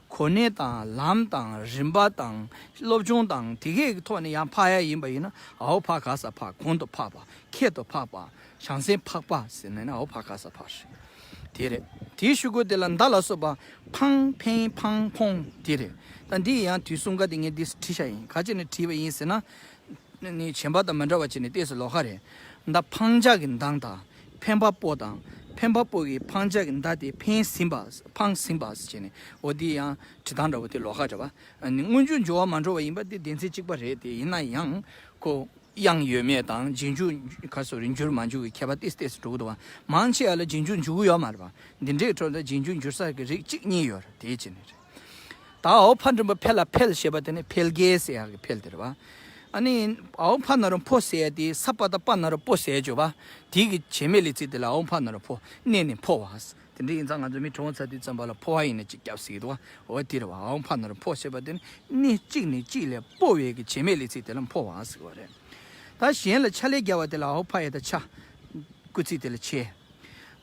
གོ་གནས་དང་ལམ་དང་རིམ་པ་དང་སློབ་སྦྱོང་དང་དེ་གའི་གི་ཐོག་ནས་ཡར་འཕགས་ཡ་ཡིན་པ་ཡིན་ན་འའོ་འཕགས་ག་ས་འཕགས། གོང་དུ་འཕགས་པ། ཁྱད་དུ་འཕགས་པ། བྱང་སེམས་འཕགས་པ་ཟེར་ནས་ན་འའོ་འཕགས་ག་ས་འཕགས་རེད། དེ་རེད། དེའི་གཞུག་གུ་དེ་ལ་མདའ་ལ་སོགས་པ་འཕང་འཕེན་འཕང་འཕོང་དེ་རེད། ད་འདི་ཡང་དུས་གསུམ་ཀ་དེ་ངས་འདི་བྲིས་བཞག་ཡིན། ག་ཅི་ནས་བྲིས་པ་ཡིན་ཟེར་ན། ནི་གཞན་པ་དང་མི་འདྲ་བ་བྱས་ནས་ཏོག་ཙམ་ལོགས་ཀ་རེད། མདའ་འཕང་བྱ་གི་མདངས་དང་འཕེན་པ་པོ་དང་། འཕེན་པ་པོ་གི་འཕང་བྱ་གི་མདའ་དེ་འཕེན་ཟིན་པ། འཕང་ཟིན་པ་ཟེར་བྱས་ནས། འོ་འདི་ཡང་བྲིས་སྟངས་འདྲ་བོ་དེ་ལོགས་ཀ་རེད་བ། ཨ་ནི་སྔོན་འཇུག་འཇུག་པ་མ་འགྲོ་བ་ཡིན་པ་དེ་སྡེ་ཚན་གཅིག་པ་རེད་དེ། ཡིན་ན་ཡང་ཁོ། དབྱངས་ཡོད་མེད་དང་རྗེས་འཇུག་ག་སོ་རེ་འགྱུར་མ་འཇུག་གི་ཁྱད་པར་ཏོག་ཙམ་ཏོག་ཙམ་འགྲོ་གི་འདུག་བ། མང་ཆེ་བ་ལ་རྗེས་འཇུག་འཇུག་གི་ཡོད་མ་རེད་བ། འདི་འདྲའི་ཁྲོད་ལ་རྗེས་འཇུག་འཇུག་ས་གི་རིགས་གཅིག་གཉིས་ཡོད་རེད། དེའི་ཆེད་ནས་རེད། ད་འའོ་ཕ་འགྲེང་བུ་ཕེ་ལ་འཕེལ་ཞེས་པ་དེ་ནི་འཕེལ་རྒྱས་ཟེར་ཡག་གི་འཕེལ་དེ་རེད་བ། ཨ་ནི་འའོ་ཕ་ན་རོ་འཕོ་ཟེར་ཡ་དེ་ས་པ་ད་པ་ན་རོ་པོ་ཟེར་ཡ་བརྗོད་པ། དེའི་གི་བྱེད་མེད་ལས་ཚིག་དེ་ལ་འའོ་ཕ་ན་རོ་འཕོ། གནས་ནས་འཕོ་བ། དེ་འདྲ་ཡིན་ཙང་ང་ཚོ་མི་གྲོངས་ཚར་དུས་ཙམ་པ་ལ་འཕོ་བ་ཡིན་ན་གཅིག་རྒྱབ་ཟེར་གྱི་འདུག་བ། འོ་དེ་རེད་བ། འའོ་ཕ་ན་རོ་འཕོ་ཞེས་པ་དེ་ནི་གནས་གཅིག་ནས་གཅིག་ལ་སྤོ་བའི་གི་བྱེད་མེད་ལས་ཚིག་དེ་ལ་འཕོ་བ་ཟེར་བ་རེད། ད་གཞན་ལ་ཕྱག་ལས་བརྒྱབ་པ་དེ་ལ་འའོ་ཕ་ཡ་བཏགས་ཕྱ། སྐུལ་ཚིག་དེ་ལ་ཕྱེ།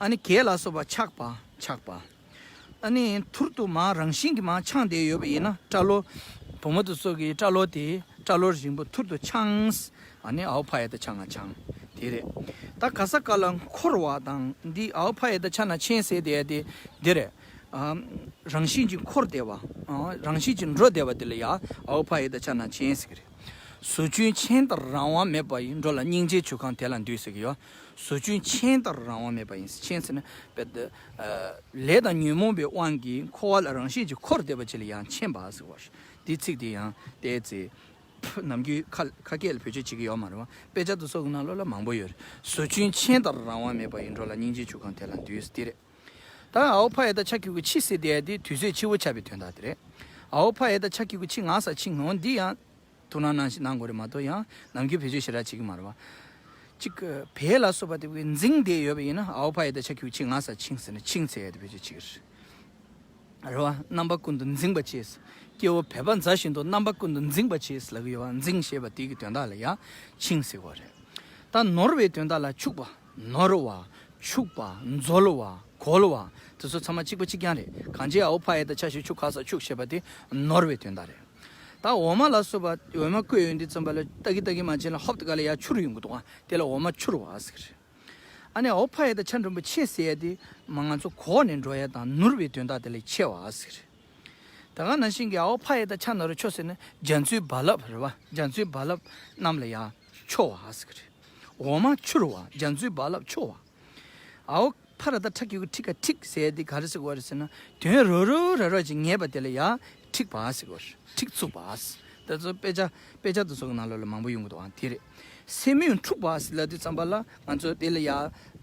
ཨ་ནི་གས་ལ་སོགས་པ་ཆགས་པ། ཆགས་པ། ཨ་ནི་ཐུར་དུ་མར་རང་བཞིན་གྱིས་མར་འཕྱང་བསྡད་ཡོད་པ་ཡིན་ན་སྐྲ་ལོ། བུ་མོ་དེ་ཚོ་གི་སྐྲ་ལོ་དེ། སྐྲ་ལོ་རིང་པོ་ཐུར་དུ་འཕྱངས། ཨ་ནི་འའོ་ཕ་ཡ་བཏགས་ཕྱ་ང་འཕྱང་། དེ་རེད། ད་ག་ས་ག་ལ་འཁོར་བ་དང་འདི་འའོ་ཕ་ཡ་བཏགས་ཕྱ་ན་འཕྱན་ཟེར་བསྡད་ཡ་དེ་འདི་རེད། ཨ། རང་བཞིན་གྱིས་འཁོར་བསྡད་པ། ཨ། རང་བཞིན་གྱིས་འགྲོ་བསྡད་པ་དེ་ལ་ཡ་འའོ་ཕ་ཡ་བཏགས་ཕྱ་ན་འཕྱན་ཟེར་གི་རེད། ཟོ་ཆུན་ཆེན་ལྟར་རང་དབང་མེད་པ་ཡི། འགྲོ་ལ་སྙིང་རྗེའི་ཆུ་ཁང་དེ་ལ་འདུད་ཟེར་གི་ཡོད། ཟོ་ཆུན་ཆེན་ལྟར་རང་དབང་མེད་པ་ཡིན། ཆེན་ཟེར་ན་དཔེ་དེ། ཨ། ལས་དང་ཉོན་མོངས་པའི་དབང་གིས་འཁོར་བ་ལ་རང་བཞིན་གྱིས་འཁོར་བསྡད་པ་ཅིག་ལ་ཡང་ཆེན་པ་ཟེར་བ། འདི་ཚིག་འདི་ཡང་ཏོག་ཙམ་ནམ་རྒྱུན་ཁ་ཁ་སྐད་ལ་བེད་སྤྱོད་བྱེད་ཀྱི་ཡོད་མ་རེད་བ། དཔེ་ཆ་དེ་ཚོ་གི་ནང་ལོགས་ལ་མང་པོ་ཡོད་རེད། ཟོ་ཆུན་ཆེན་ལྟར་རང་དབང་མེད་པ་ཡི། འགྲོ་ལ་སྙིང་རྗེའི་ཆུ་ཁང་དེ་ལ་འདུད་ཟེར་དེ་རེད། ད་འའོ་ཕ་ཡ་བཏགས་ཕྱ་གི་གུ་འཕྱི་ཟེར་བསྡད་ཡ་དེ་དུས་ཚོད་འཕྱི་བོ་ཆགས་པའི་དོན་དག་དེ་རེད། འའོ་ཕ་ཡ་བཏགས་ཕྱ་གི་གུ་འཕྱི་ང་ས་འཕྱིང་ངོ་། འདི་ཡང་ཐུགས་སྣང་གནང་ཞིག་གནང་དགོས་རེད་མ་གཏོགས་ཡང་ནམ་རྒྱུན་བེད་སྤྱོད་ཞེ་དྲག་བྱེད་ཀྱི་མ་རེད་བ། གཅིག་བལ་ལ་སོགས་པ་དེ་གི་འཛིང་བསྡད་ཡོད་པ་ཡིན་ན་འའོ་ཕ་ཡ་བཏགས་ཕྱ་གི་གུ་འཕྱི་ང་ས་འཕྱིང་ཟེར་ནས་འཕྱིང་ཟེར་ཡ་དེ་བེད་སྤྱོད་བྱེད་ཀྱི་རེད། རེད་བ། རྣམ་པ་ཀུན་ཏུ་འཛིན་པ་བྱས། སྐྱེ་བོ་འབད་པ་མཛའ་བཞིན་དུ་རྣམ་པ་ཀུན་ཏུ་འཛིན་པ་བྱས་ལབ་ཀྱི་ཡོད་བ། འཛིན་ཞེས་པ་དེ་གི་དོན་དག་ལ་ཡང་འཆིང་ཟེར་བ་རེད། ད་ནོར་བའི་དོན་དག་ལ་འཕྱུག་པ། ནོར་བ། འཕྱུག་པ། འཛོལ་བ། གོལ་བ། དེ་ཚོ་ཚང་མ་གཅིག་པ་གཅིག་རྐྱང་རེད། གང་ཅི་ཨའོ་ཕ་ཡ་བཏགས་ཕྱ་ཞབས་ཀྱུ་ཕྱུག་ག་ས་ཕྱུག་ཞེས་པ་དེ་ནོར་བའི་དོན་དག་རེད། ད་འོ་མ་ལ་སོགས་པ་འོ་མ་བསྐོལ་ཡོང་དུས་ཙམ་པ་ལ་ཏག་གི་ཏག་གི་མ་བྱས་ན་ཧོབ་ཏེ་ག་ལ་ཡར་འཕྱུར་ཡོང་གི་འདུག་ཨ། དེ་ལ་འོ་མ་འཕྱུར་བ་ཟེར་གི་རེད། ཨ་ནི་ཨའོ་ཕ་ཡ་བཏགས་ཕྱ་འགྲེང་བུ་ཕྱེ་ཟེར་ཡ་དེ་མ་ང་ཚོ་གོག་ནས་འགྲོ་ཡ་དང་ནུར་བའི་དོན་དག་དེ་ལ་ཕྱེ་བ་ཟེར་གི་རེད། ད་ག་ནང་བཞིན་གྱི་ཨའོ་ཕ་ཡ་བཏགས་ཕྱ་ན་རོ་ཕྱོ་ཟེར་ན་རྒྱ་མཚོའི་རྦ་རླབས་རེད་བ། རྒྱ་མཚོའི་རྦ་རླབས་རྣམས་ལ་ཡར་འཕྱོ་བ་ཟེར་གི་རེད། འོ་མ་འཕྱུར་བ། རྒྱ་མཚོའི་རྦ་རླབས་འཕྱོ་བ། ཨའོ་ཕ་ར་བཏགས་ཕྲ་གི་གུ་ཕྲི་ག་ཕྲིག་ཟེར་ཡ་དེ་ག་རེ་ཟེར་གི་རེད་ཟེར་ན། དོན་རོ་རོ་ར་རོ་ཅིག་ངེས་པ་དེ་ལ་ཡར་ཕྲིག་པ་ཟེར་གི་རེད། ཕྲིག་བཙུགས་པ། ད་ཚོ་དཔེ་ཆ་དཔེ་ཆ་དེ་ཚོ་གི་ནང་ལོགས་ལ་མང་པོ་ཡོང་གི་འདུག་ཨ། དེ་རེད། སེན་མོས་འཁྲུགས་པ་ཟེར་ལབ་དུས་ཙམ་པ་ལ་ང་ཚོ་དེ་ལ་ཡར་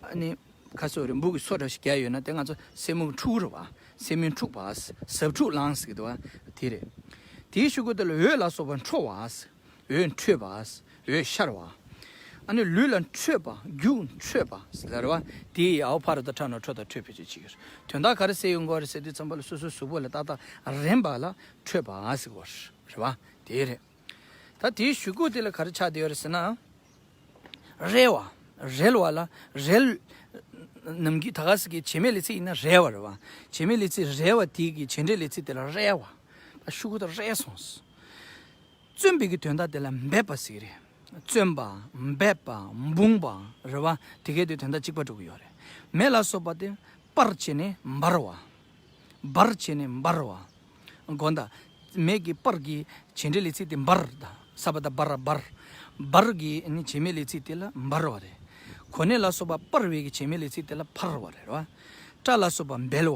ཨ་ནི་ཁ་སོ་རེ་འབུ་གི་སོ་འདྲ་ཞིག་བརྒྱབ་ཡོད་ན་དེ་ང་ཚོ་སེན་མོ་འཁྲུགས་རེད་བ། སེན་མོས་འཁྲུགས་པ། ཟབ་འཁྲུག་ལངས་ཟེར་གི་འདུག་བ། དེ་རེད། དེའི་གཞུག་གུ་དེ་ལ་འོད་ལ་སོགས་པ་འཕྲོ་བ། འོད་འཕྲོས་པ། འོད་ཤར་བ། ཨ་ནི་ལུས་ལ་འཕྲོད་པ། རྒྱུ་འཕྲོད་པ་ཟེར་བ། དེ་ཡི་ཨའོ་ཕ་ར་བཏགས་ཕྲ་ན་རོ་ཕྲོ་དང་འཕྲོད་པའི་ཆོས་ཅིག་གི་དོན་དག་ག་རེ་ཟེར་ཡོང་གི་རེད་ཟེར་དུས་ཙམ་པ་ལ་སོ་སོའི་གཟུགས་པོ་ལ་ཏག་ཏག་རན་པ་ལ་འཕྲོད་པ་ཟེར་གི་རེད་བ། དེ་རེད། ད་དེའི་གཞུག་གུ་དེ་ལ་ག་རེ་ཆགས་བསྡད་ཡོད་རེད་ཟེར་ན། རལ་བ། རལ་བ་ལ་རལ། ནམ་རྒྱུན་ད་ག་ཟེར་གི་བྱེད་མེད་ལས་ཚིག་ཡིན་ན་རལ་བ་རེད་བ། བྱེད་མེད་ལས་ཚིག་རལ་བ་དེ་གི་བྱེད་འབྲེལ་ལས་ཚིག་དེ་ལ་རལ་བ། ད་གཞུག་གུ་དེ་རལ་སོང་། བརྩོན་པའི་གི་དོན་དག་དེ་ལ་འབད་པ་ཟེར་གི་རེད། བརྩོན་པ། འབད་པ། འབུངས་པ། རེད་བ། དེ་གའི་དེ་དོན་དག་གཅིག་པ་འགྲོ་གི་ཡོད་རེད། མེ་ལ་སོགས་པ་དེ་སྤར་བྱས་ནས་འབར་བ། འབར་བྱས་ནས་འབར་བ། དགོངས་དག་མེ་གི་སྤར་གི་བྱེད་འབྲེལ་ལས་ཚིག་དེ་འབར་དང་ས་པ་བཏགས་སྦ་ར་སྦར། སྦར་གི་ནི་བྱེད་མེད་ལས་ཚིག་དེ་ལ་འབར་བ་རེད། གོ་གནས་ལ་སོགས་པ་སྤར་བའི་གི་བྱེད་མེད་ལས་ཚིག་དེ་ལ་འཕར་བ་རེད་བ། སྐྲ་ལ་སོགས་པ་འབལ་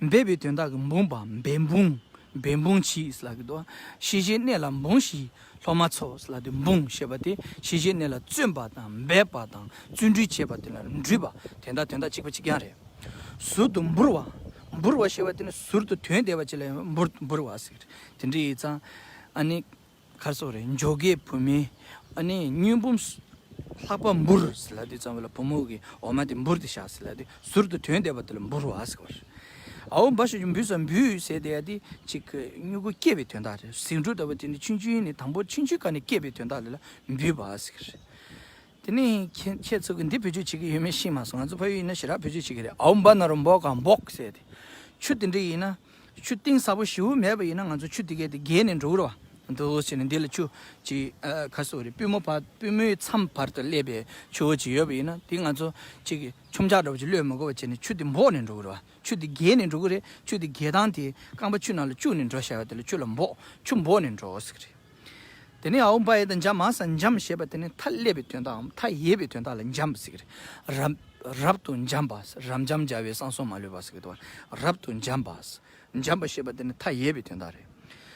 བ། འབད་པའི་དོན་དག་གི་འབུངས་པ། འབད་འབུངས། འབད་འབུངས་བྱས་ལབ་ཀྱི་འདུག་ཤེས་བྱའི་གནས་ལ་འབུངས་ཤིག་སློབ་མ་ཚོ་ལབ་དུས་འབུངས་ཞེས་པ་དེ་ཤེས་བྱའི་གནས་ལ་བརྩོན་པ་དང་འབད་པ་དང་བརྩོན་འགྲུས་བྱས་པ་དེ་ལ་འགྲུས་པ། དེ་འདྲ་དོན་དག་གཅིག་པ་གཅིག་རྐྱང་རེད། ཟུར་དུ་འབུར་བ། འབུར་བ་ཞེས་པ་དེ་ནི་ཟུར་དུ་དོན་བསྡད་པ་ཅིག་ལ་ཡང་འབུར་འབུར་བ་ཟེར། དེ་འདྲ་ཡིན་ཙང་ཨ་ནི། ག་རེ་ཟེར་དགོས་རེད། འཇོ་སྒེག་བུད་མེད། ཨ་ནི་སྨྱོ་འབུམ་ལྷགས་པ་འབུར་ཟེར་ལབ་དུས་ཙམ་པ་ལ་བུ་མོ་གི་འོ་མ་དེ་འབུར་ཏེ་བཞག་ཟེར་ལབ་དུས་ཟུར་དུ་དོན་བསྡད་པ་དེ་ལ་འབུར་བ་ཟེར་བ་རེད། ཨའོ་འབའ་ཞབས་ཀྱུ་འབུ་ས་འབུས་ཟེར་དེ་ཡ་དེ་ཅིག་སྨྱུ་གུ་སྐྱེ་བའི་དོན་དག་རེད། ཟེའུ་འབྲུ་ལྟ་བུ་དེ་ནི་ཆུང་ཆུང་ནས་དང་པོ་ཆུང་ཆུང་སྒང་ནས་སྐྱེ་བའི་དོན་དག་ལ་ལ་འབུས་པ་ཟེར་གི་རེད། དེ་ནས་ཁྱེད་ཁྱེད་ཚོ་གི་འདི་བེད་སྤྱོད་བྱེད་ཀྱི་ཡོད་མེད་ཤེས་མ་སོང་། ང་ཚོ་ཕ་ཡུལ་ཡིན་ན་ཞེ་དྲག་བེད་སྤྱོད་བྱེད་ཀྱི་རེད། ཨའོ་འབའ་ན་རོ་འབོ་གང་འབོག་ཟེར་དེ། ཆུ་དེ་འདྲ་ཡིན་ན། ཆུ་གཏིང་ཟབ་པོ་ཞེ་པོ་མེད་པ་ཡིན་ན་ང་ཚོ་ཆུ་དེ་གས་དེ་བརྒལ་ནས་འགྲོ་གི་རེད་བ། འདུག་བྱས་ནས་འདི་ལ་ཆུ་ཅིག་ཨ་ག་རེ་ཟེར་དགོས་རེད། པུས་མོ་བར་པུས་མོའི་མཚམས་བར་དུ་སླེབས་པའི་ཆུ་བོ་ཅིག་ཡོད་པ་ཡིན་ན་དེ་ང་ཚོ་ཅིག་གི་ཆུམ་ཆག་འདྲ་བོ་ཅིག་གློད་མི་དགོས་པ་བྱས་ནས་ཆུ་དེ་འབོག་ནས་འགྲོ་གི་རེད་བ། ཆུ་དེ་བརྒལ་ནས་འགྲོ་གི་རེད། ཆུ་དེ་བརྒལ་སྟངས་དེ་རྐང་པ་ཆུ་ནང་ལ་བཅུག་ནས་འགྲོ་བྱ་བ་དེ་ལ་ཆུ་ལ་འབོག་ཆུ་འབོག་ནས་འགྲོ་ཟེར་གི་རེད། དེ་ནས་ཨའོ་འབའ་ཡ་བཏགས་འབྱ་མ་ས་འབྱམས་ཞེས་པ་དེ་ནི་མཐའ་ཀླས་པའི་དོན་དག་མཐའ་ཡས་པའི་དོན་དག་ལ་འབྱམས་ཟེར་གི་རེད། རབ་རབ་ཏུ་འབྱམས་པ། རབ་འབྱམས་བྱ་བའི་གསང་གསུམ་མ་ལུས་པ་ཟེར་གི་འདུག་རབ་ཏུ་འབྱམས་པ། འབྱམས་པ་ཞེས་པ་དེ་ནི་མཐའ་ཡས་པའི་དོན་དག་རེད།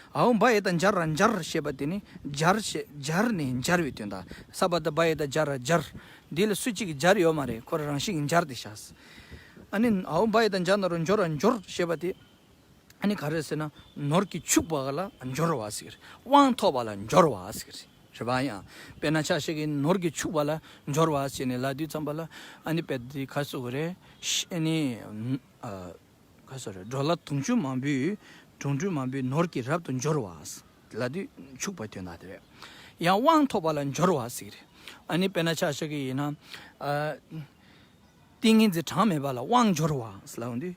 ཨའོ་འབའ་ཡ་བཏགས་འབྱ་ར་འབྱར་ཞེས་པ་དེ་ནི་འབྱར་ཞེས་འབྱར་ནས་འབྱར་བའི་དོན་དག་ས་པ་བཏགས་སྦ་ཡ་བཏགས་སྦྱ་ར་སྦྱར། འདི་ལ་སུ་གཅིག་གིས་སྦྱར་ཡོད་མ་རེད། ཁོ་རང་རང་བཞིན་གྱིས་འབྱར་ཏེ་བཞག་ཨ་ནི་ཨའོ་འབའ་ཡ་བཏགས་འབྱ་ན་རོ་འབྱོ་ར་འབྱོར་ཞེས་པ་དེ། ཨ་ནི་ག་རེ་ཟེར་ན་ནོར་གྱིས་ཕྱུག་པ་ལ་འབྱོར་བ་ཟེར། དབང་ཐོབ་པ་ལ་འབྱོར་བ་ཟེར། རེད་པ། ཡང་དཔེར་ན་ཆ་བཞག་གི་ནོར་གྱིས་ཕྱུག་པ་ལ་འབྱོར་བ་ཟེར་ནས་ལབ་དུས་ཙམ་པ་ལ་ཨ་ནི་དཔེ་དེ་ག་རེ་ཟེར་དགོས་རེད། ཨ་ནི་ཨ་ག་རེ་ཟེར་རེད། འགྲོ་ལ་དུང་ཕྱུར་མང་པོས་དུང་ཕྱུར་མང་པོས་ནོར་གྱིས་རབ་ཏུ་འབྱོར་བ་ལབ་དུས་ཕྱུག་པའི་དོན་དག་དེ་རེད། ཡང་དབང་ཐོབ་པ་ལ་འབྱོར་བ་ཟེར། ཨ་ནི་དཔེར་ན་ཆ་བཞག་གི་ཡིན་ན་ཨ། ཏིང་ངེ་འཛིན་གྲངས་མེད་པ་ལ་དབང་འབྱོར་བ་ལབ་དུས་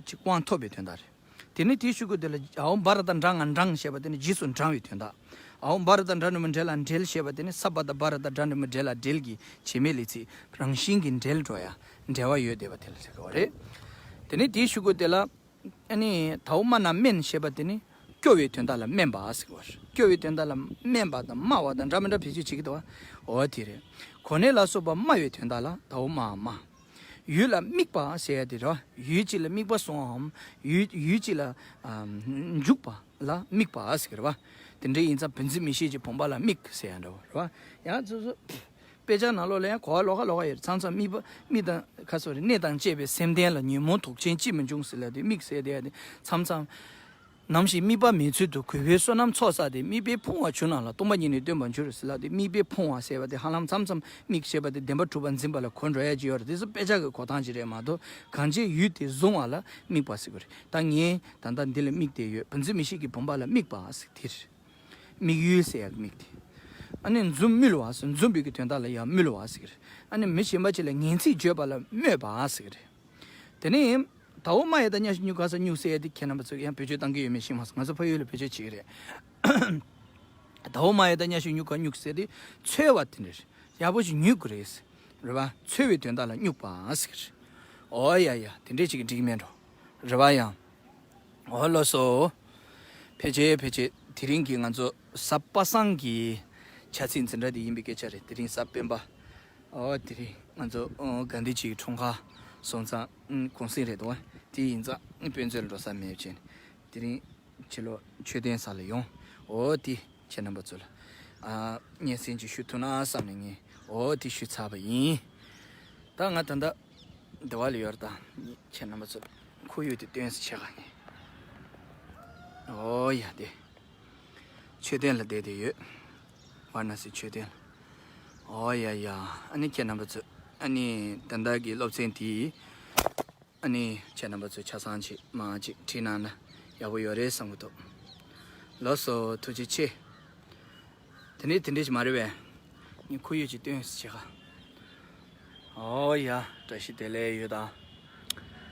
ཅིག་དབང་ཐོབ་པའི་དོན་དག་རེད། དེ་ནས་དེའི་གཞུག་གུ་དེ་ལ་ཨའོ་འབའ་ར་བཏགས་འབྲ་ང་འབྲང་ཞེས་པ་དེ་ནི་རྗེས་སུ་འབྲང་བའི་དོན་དག་ཨའོ་འབའ་ར་བཏགས་འབྲ་འགྲེང་བུ་འབྲེལ་ལ་འབྲེལ་ཞེས་པ་དེ་ནི་ས་པ་བཏགས་སྦ་ར་བཏགས་སྦྲ་འགྲེང་བུ་འབྲེལ་ལ་འབྲེལ་གྱི་བྱེད་མེད་ལས་ཚིག་རང་བཞིན་གྱིས་འབྲེལ་འགྲོ་ཡ་འབྲེལ་བ་ཡོད་བསྡད་པ་དེ་ལ་ཟེར་གི་རེད། དེ་ནས་དེའི་གཞུག་གུ་དེ་ལ། ཨ་ནི་དའོ་མ་ན་སྨན་ཞེས་པ་དེ་ནི་སྐྱོ་བའི་དོན་དག་ལ་སྨན་པ་ཟེར་གི་རེད། སྐྱོ་བའི་དོན་དག་ལ་སྨན་པ་དང་སྨྲ་བ་དང་འདྲ་མི་འདྲ་བེད་སྤྱོད་བྱེད་ཀྱི་འདུག་འོ་དེ་རེད། གོ་གནས་ལ་སོགས་པ་སྨྲ་བའི་དོན་དག་ལ་དའོ་མ་སྨྲ། ཡུལ་ལ་དམིགས་པ་ཟེར་ཡ་དེ་རེད། ཡུལ་གཅིག་ལ་དམིགས་པ་སོང་ངམ། ཡུལ་ཡུལ་གཅིག་ལ་ཨམ་འཇུག་པ་ལ་དམིགས་པ་ཟེར་གི་རེད་བ། དེ་འདྲ་ཡིན་ཙང་བུ་འཛིན་མིག་ཤེས་ཀྱི་བུམ་པ་ལ་དམིགས་ཟེར་ཡ་འདྲ་བོ་རེད་བ། ཡང་སོ་སོ། དཔེ་ཆ་ནང་ལོགས་ལ་ཡང་གོ་བ་ལོགས་ཀ་ལོགས་ཀ་ཡོད་རེད། མཚམས་མཚམས་དམིགས་པ་དམིགས་དང་ཁ་སོ་རེད། གནས་དང་བཅས་པའི་སེམས་ལྡན་ལ་ཉོན་མོངས་དུག་ཅན་ཅིས་མི་འབྱུང་ཟེར་ལབ་དུས་དམིགས་ཟེར་དེ་ཡ་དེ་མཚམས་མཚམས་ ནམ་ཞིག་དམིགས་པ་མེད་ཚུལ་དུ་གུས་པའི་བསོད་ནམས་ཚོགས་བསགས་ཏེ། དམིགས་པས་ཕུང་བ་བྱུང་ན་ལ། སྟོང་པ་ཉིད་ནི་སྟོན་པར་འགྱུར་ཟེར་ལབ་སྟེ། དམིགས་པས་ཕུང་བ་ཟེར་བ་དེ་ཧ་ལམ་མཚམས་མཚམས་དམིགས་བྱས་པ་དེ་བདེན་པར་གྲུབ་པར་འཛིན་པ་ལ་གོ་འགྲོ་ཡ་ཅིག་ཡོད་རེད། དེ་ཚོ་དཔེ་ཆ་གི་གོ་སྟངས་ཅིག་རེད་མ་གཏོགས། གང་བྱས་ཡུལ་དེ་བཟུང་བ་ལ་དམིགས་པ་ཟེར་གྱི་རེད། ད་ངས་ད་ལྟ་འདི་ལ་དམིགས་ཏེ་ཡོད། བུམ་འཛིན་མིག་ཤེས་ཀྱི་བུམ་པ་ལ་དམིགས་པ་ཟེར་དེ་རེད། དམིགས་ཡུལ་ཟེར་ཡག་དམིགས་ཏེ། ཨ་ནི་འཛུམ་དམུལ་བ་ཟེར། འཛུམ་པའི་གི་དོན་དག་ལ་ཡང་དམུལ་བ་ཟེར་གྱི་རེད། ཨ་ནི་མི་གཞན་པ་ཅིག་ལ་ངན་ཚིག་བརྗོད་པ་ལ་དམོད་པ་ཟེར་གྱི་རེད། དེ་ནས་ཟླ་བོ་མ་ཡི་དྭགས་གཉའ་ཤིང་སྨྱུག་ག་ས། སྨྱུག་ཟེར་ཡ་དེ་ཁྱེད་རྣམ་པ་ཚོས་ཡང་བེད་སྤྱོད་བཏང་གི་ཡོད་མེད་ཤེས་མ་སོང་། ང་ཚོ་ཕ་ཡུལ་ལ་བེད་སྤྱོད་བྱེད་ཀྱི་རེད། ཟླ་བོ་མ་ཡི་དྭགས་གཉའ་ཤིང་སྨྱུག་ག། སྨྱུག་ཟེར་དེ་འཚོལ་བ་དེ་འདྲ་རེད། ཡག་པོ་ཞིག་སྨྱུག་དགོས་རེད། རེད་པ། འཚོལ་བའི་དོན་དག་ལ་སྨྱུག་པ་ཟེར་གྱི་རེད། ཨོ་ཡ་ཡ། དེ་འདྲས་ཅིག་གི་འགྲིག་མེད་འགྲོ། རེད་པ་ཡང་། ཨོ་ལགས་སོ། ཕལ་ཆེར་ཕལ་ཆེར་དེ་རིང་གི་ང་ཚོ་གཟའ་པ་སངས་ཀྱི་ཆ་ཚིགས་འཛིན་གྲྭ་དེ་ཡིན་པའི་སྐད་ཆ་རེད། དེ་རིང་གཟའ་སྤེན་པ། ཨོ་དེ་རིང་ང་ཚོ་ཨོ་དགའ་ལྡན་སྐྱིད་ཀྱི་འཁྲུངས་སྐར་སོང་ཙང་ཨུ་གུང་སེང་རེད་འདུག་བ། དེ་ཡིན་ཙང་ཨུ་དཔེ་མཛོད་ལ་འགྲོ་ས་མེད་བྱས་ནས། དེ་རིང་ཕྱི་ལོགས་མཆོད་རྟེན་ས་ལ་ཡོང་། ཨོ་དེ་ཁྱེད་རྣམ་པ་ཚོ་ལ་ཨ་སྙན་སེང་ཅིག་ཞུ་ཐུབ་ན་བསམ་ནས་ངས་ཨོ་དེ་ཞུས་ཚར་བ་ཡིན། ད་ང་ད་ལྟ་འདི་བ་ལ་ཡོད་རེད། ད་ཁྱེད་རྣམ་པ་ཚོ་ཁོར་ཡུག་དེ་སྟོན་ཟེར་བྱས་ག་ངས། ཨོ་ཡ་དེ། མཆོད་རྟེན་ལ་བསྡད་དེ་ཡོད། ཝཱ་ར་ཎ་སི་མཆོད་རྟེན་ལ། ཨོ་ཡ་ཡ། ཨ་ནི་ཁྱེད་རྣམ་པ་ཚོ། ཨ་ནི་ད་ལྟ་གི་སློབ་ཚན་དེ། ཨ་ནི་ཁྱེད་རྣམ་པ་ཚོ་ཆ་ཚང་ཅིག་མང་ཅིག་བྲིས་གནང་ན་ཡག་པོ་ཡོད་རེད་བསམ་གྱི་འདུག་ལགས་སོ། ཐུགས་རྗེ་ཆེ། དེ་ནས་དེ་འདྲས་ཅིག་མ་རེད་པས། ངས་ཁོར་ཡུག་ཅིག་སྟོན་ཟེར་བྱས་ག་ཨོ་ཡ། བཀྲ་ཤིས་བདེ་ལེགས་ཡོད་ད།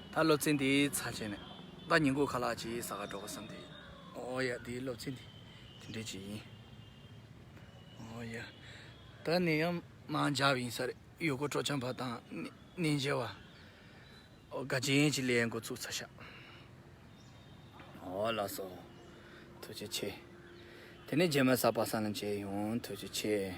ད་སློབ་ཚན་འདི་ཚར་བྱས་ནས་ད་ཉིན་གུང་ཁ་ལག་ཅིག་ཟ་ག་འགྲོ་ག་བསམ་སྟེ། ཨོ་ཡ། འདིའི་སློབ་ཚན་འདི་དེ་འདྲས་ཅིག་ཡིན། ཨོ་ཡ། ད་ནི་ཡང་མང་འཇགས་པ་ཡིན་ས་རེད། ཡུལ་སྐོར་སྤྲོ་འཆམ་པ་དང་ནི་ནི་མཇལ་བ། ཨོ་དགའ་ཆེན་ཅིག་ལས་འགོ་ཚུགས་ཚར་ཤག་ཨོ་ལགས་སོ། ཐུགས་རྗེ་ཆེ། དེ་ནས་རྗེས་མ་གཟའ་པ་སངས་ལ་མཇལ་ཡོང་། ཐུགས་རྗེ་ཆེ།